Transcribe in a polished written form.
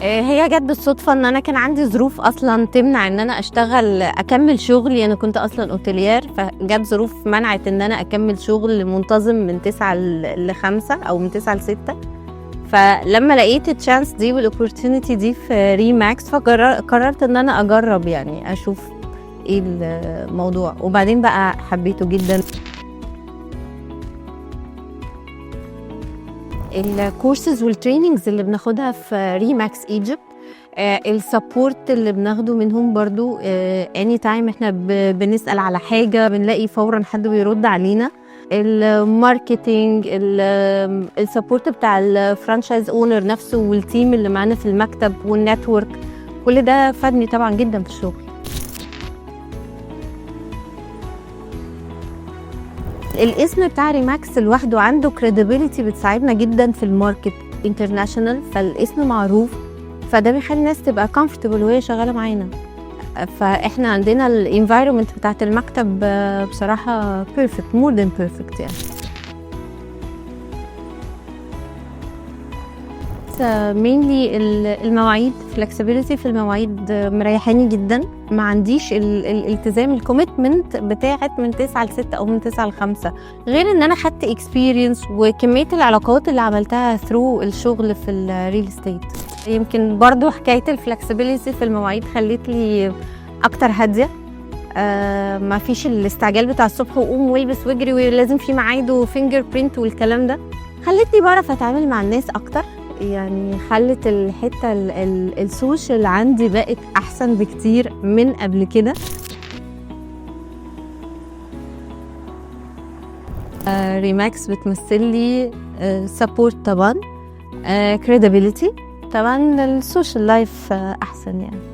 هي جت بالصدفة ان انا كان عندي ظروف اصلا تمنع ان انا اشتغل اكمل شغلي. انا كنت اصلا hôtelière، فجت ظروف منعت ان انا اكمل شغل منتظم من 9 ل 5 او من 9 ل 6. فلما لقيت ال chance دي وال opportunity دي في ريماكس، فقررت ان انا اجرب، يعني اشوف ايه الموضوع، وبعدين بقى حبيته جدا. ال courses وال trainings اللي بناخدها في ريماكس ايجيبت، ال support اللي بناخده منهم برضو، any time احنا بنسأل على حاجة بنلاقي فورا حد بيرد علينا. ال marketing، ال support بتاع ال franchise owner نفسه وال team اللي معانا في المكتب وال network، كل ده فادني طبعا جدا في الشغل. الاسم بتاع ريماكس لوحده عنده credibility بتساعدنا جدا في ال market international، فالاسم معروف، فده بيخلي الناس تبقى comfortable وهي شغالة معانا. فاحنا عندنا ال environment بتاعت المكتب بصراحة perfect، more than perfect. يعني mainly المواعيد، flexibility في المواعيد مريحاني جدا. ما عنديش الالتزام، ال commitment بتاعت من 9 ل 6 او من 9 ل 5، غير ان انا خدت experience وكمية العلاقات اللي عملتها through الشغل في ال real estate. يمكن برضو حكاية ال flexibility في المواعيد خلت لي اكتر هاديه، ما فيش الاستعجال بتاع الصبح وقوم والبس واجري ولازم في ميعاد و fingerprint والكلام ده. خلتني بعرف اتعامل مع الناس اكتر، يعني خلت الحتة ال social عندي بقت احسن بكتير من قبل كده. ريماكس بتمثل لي support طبعا، credibility طبعا، ال social life احسن يعني.